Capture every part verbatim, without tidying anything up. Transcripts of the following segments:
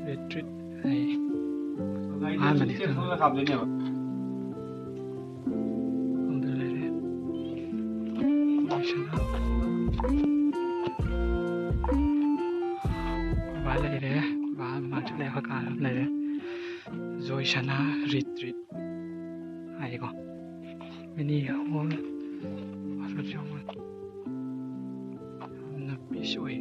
Retreat ꯍꯥꯏ꯫ ꯑꯍꯥꯟꯕꯗꯤ ꯈꯪꯉꯦ꯫ ꯑꯗꯨ ꯂꯩꯔꯦ꯫ ꯕꯕꯥ ꯂꯩꯔꯦ꯫ ꯕꯕꯥ ꯃꯃꯥꯡ ꯆꯠꯂꯦ꯫ ꯑꯩꯈꯣꯏ ꯀꯥ ꯑꯃ ꯂꯩꯔꯦ꯫ ꯖꯣꯏꯁꯅꯥ ꯔꯤꯇ꯭ꯔꯤꯠ ꯍꯥꯏꯌꯦꯀꯣ꯫ ꯃꯤꯅꯤ ꯍꯣꯜ꯫ ꯌꯥꯝꯅ ꯄꯤꯁ ꯑꯣꯏ꯫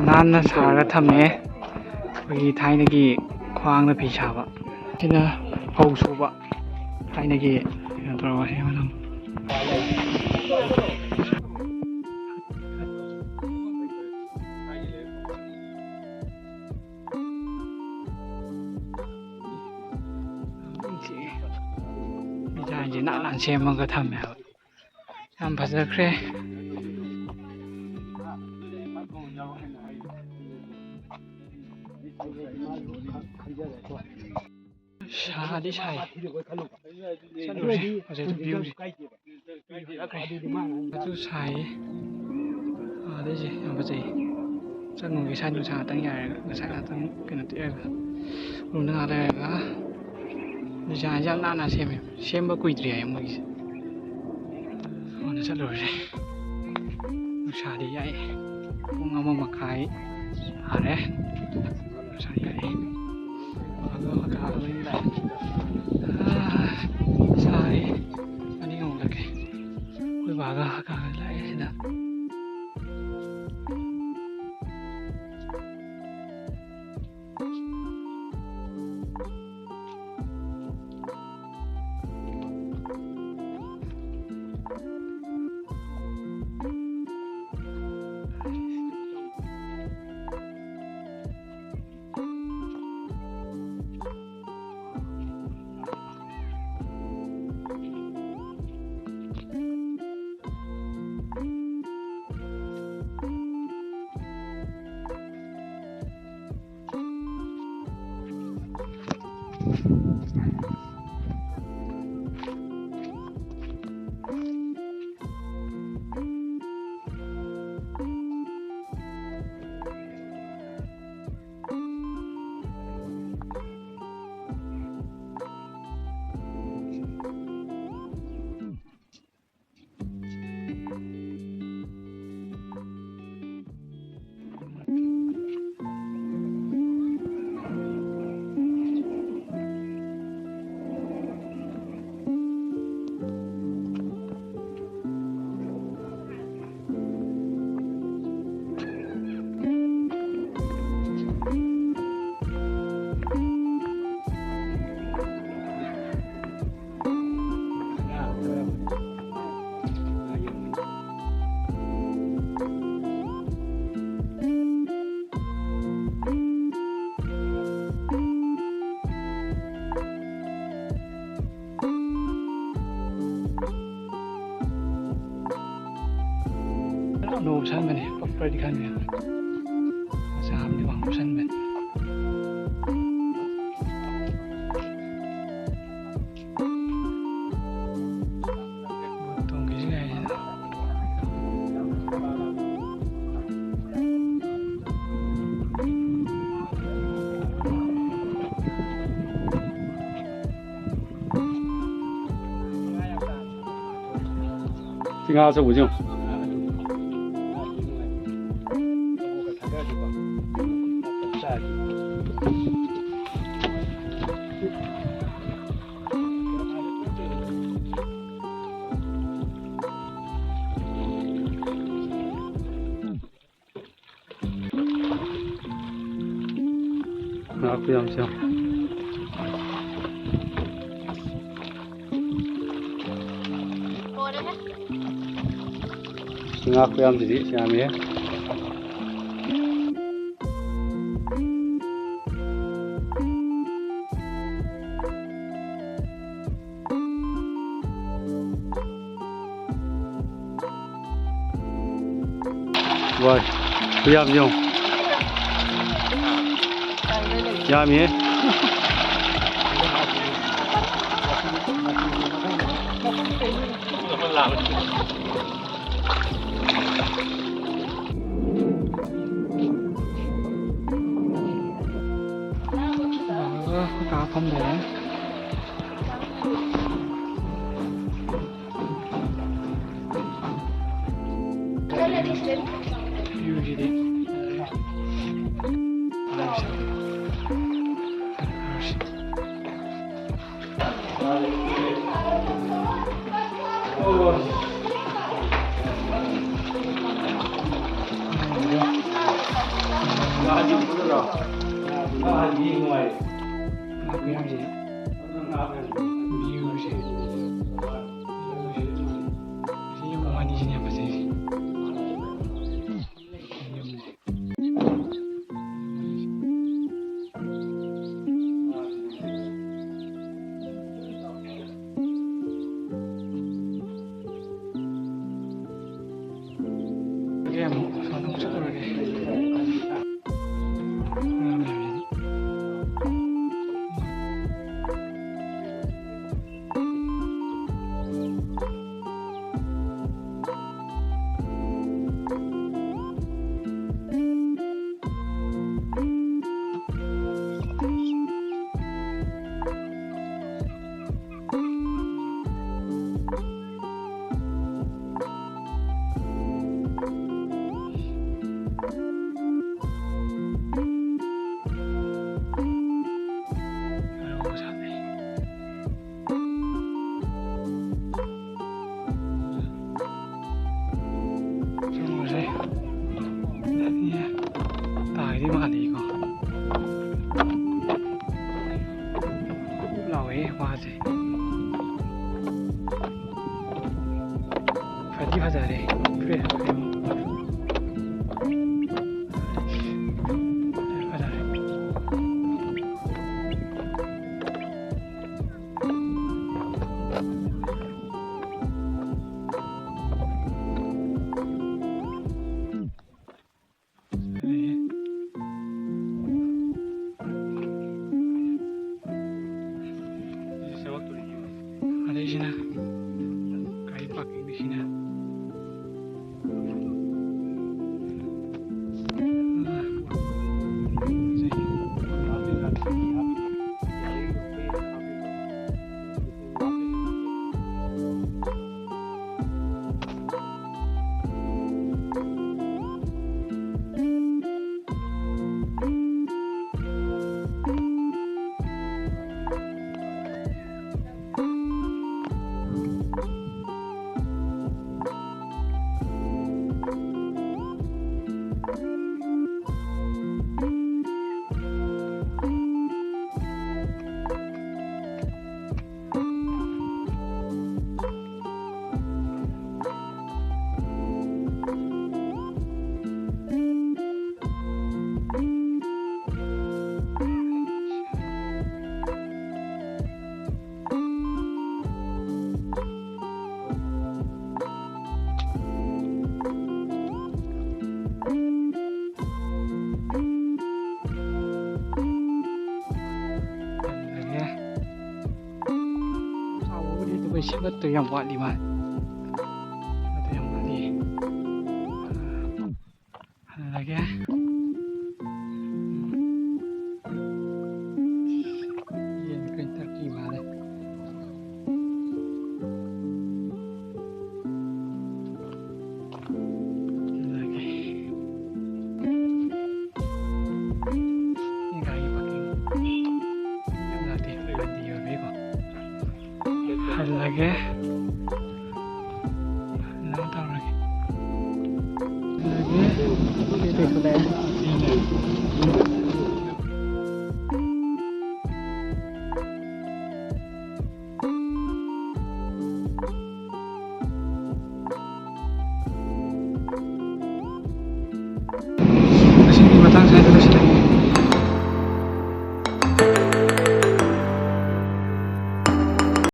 ꯅꯥꯟꯅ ꯁꯥꯔꯒ ꯊꯝꯃꯦ꯫ ꯑꯩꯈꯣꯏꯒꯤ ꯊꯥꯏꯅꯒꯤ ꯈ꯭ꯋꯥꯡꯅ ꯐꯤ ꯁꯥꯕ꯫ ꯁꯤꯅ ꯐꯧ ꯁꯨꯕ꯫ ꯊꯥꯏꯅꯒꯤ ꯀꯩꯅꯣ ꯇꯧꯔꯒ ꯁꯦꯝꯕꯗꯣ꯫ ꯗꯤꯖꯥꯏꯟꯁꯦ ꯅꯥꯟ ꯅꯥꯟ ꯁꯦꯝꯃꯒ ꯊꯝꯃꯦ ꯍꯥꯏꯕ꯫ ꯌꯥꯝ ꯐꯖꯈ꯭ꯔꯦ꯫ ꯁꯥꯗꯤ ꯁꯥꯏ꯫ ꯆꯠꯂꯨꯔꯁꯤ꯫ ꯍꯧꯖꯤꯛ ꯚ꯭ꯌꯨꯁꯦ꯫ ꯑꯗꯨ ꯁꯥꯏꯌꯦ꯫ ꯑꯥꯗꯩꯁꯦ ꯌꯥꯝ ꯐꯖꯩ꯫ ꯆꯪꯉꯨꯒꯦ, ꯏꯁꯥ ꯅꯨꯡꯁꯥ ꯉꯥꯛꯇꯪ ꯌꯥꯏꯔꯒ, ꯉꯁꯥꯏ ꯉꯥꯛꯇꯪ ꯀꯩꯅꯣ ꯇꯧꯔꯒ, ꯔꯨꯝꯗ ꯉꯥꯏꯍꯥꯛ ꯂꯩꯔꯒ, ꯗꯤꯖꯥꯏꯟꯁꯦ ꯌꯥꯝ ꯅꯥꯟꯅ ꯁꯦꯝꯃꯦ꯫ ꯁꯦꯝꯕ ꯀꯨꯏꯗ꯭ꯔꯤ ꯍꯥꯏꯌꯦ ꯃꯣꯏꯒꯤꯁꯦ꯫ ꯍꯥꯟꯅ ꯆꯠꯂꯨꯔꯁꯦ꯫ ꯅꯨꯡꯁꯥꯗꯤ ꯌꯥꯛꯑꯦ꯫ ꯄꯨꯡ ꯑꯃ ꯃꯈꯥꯏ ꯇꯥꯔꯦ꯫ ꯅꯨꯡꯁꯥ ꯌꯥꯛꯑꯦ꯫ ꯑꯗꯣ ꯍꯜꯂꯛꯑꯒ ꯃꯩ ꯂꯥꯛꯑꯦ꯫ ꯑꯥ, ꯁꯥꯏ꯫ ꯑꯅꯤ ꯑꯍꯨꯝ ꯂꯥꯛꯀꯦ꯫ ꯑꯩꯈꯣꯏ ꯕꯥ ꯀꯥꯒ ꯀꯥꯒ ꯂꯥꯛꯑꯦ ꯁꯤꯗ꯫ ꯂꯨꯍꯣꯡꯁꯟꯕꯅꯦ, ꯄꯛꯄ꯭ꯔꯗꯤ ꯈꯪꯗꯦ꯫ ꯃꯆꯥ ꯑꯃꯗꯤ ꯋꯥꯡ ꯄꯨꯁꯟꯕꯅꯦ꯫ ꯇꯣꯡꯒꯤꯁꯤ ꯀꯥꯏꯁꯤꯗ꯫ ꯁꯤ ꯉꯥ ꯑꯆꯧꯕꯁꯦ ꯌꯦꯡꯉꯣ꯫ ꯌꯥꯝ ꯆꯥꯎ꯫ ꯉꯥ ꯈꯨꯌꯥꯝꯁꯤꯗꯤ ꯌꯥꯝꯃꯤꯍꯦ꯫ ꯋꯥꯏ, ꯈꯨꯌꯥꯝ ꯌꯦꯡꯉꯨ꯫ ꯌꯥꯝꯃꯤꯍꯦ꯫ ꯀꯥ ꯐꯝꯗꯣꯏꯅꯦ꯫ ꯚ꯭ꯌꯨꯁꯤꯗꯤ꯫ ꯆꯪꯉꯨꯁꯦ꯫ ꯇꯥꯏꯗꯤ ꯃꯥꯜꯂꯤꯀꯣ꯫ ꯁꯦꯝꯒꯠꯇꯣ ꯌꯥꯝ ꯋꯥꯠꯂꯤ ꯃꯥꯜꯂꯦ꯫ ꯁꯦꯝꯒꯠꯇꯣ ꯌꯥꯝ ꯋꯥꯠꯂꯤ꯫ ꯍꯜꯂꯒꯦ꯫ ꯌꯦꯟ ꯀꯩꯅꯣ ꯇꯔꯀꯤ ꯃꯥꯜꯂꯦ꯫ ꯍꯜꯂꯒꯦ꯫ ꯒꯥꯔꯤ ꯄꯥꯔꯀꯤꯡ ꯌꯥꯝ ꯂꯥꯞꯇꯦ, ꯂꯝꯕꯤ ꯑꯣꯏꯕꯒꯤꯀꯣ꯫ ꯍꯜꯂꯒꯦ꯫ ꯍꯜꯂꯒ ꯇꯧꯔꯒꯦ꯫ ꯍꯜꯂꯒꯦ꯫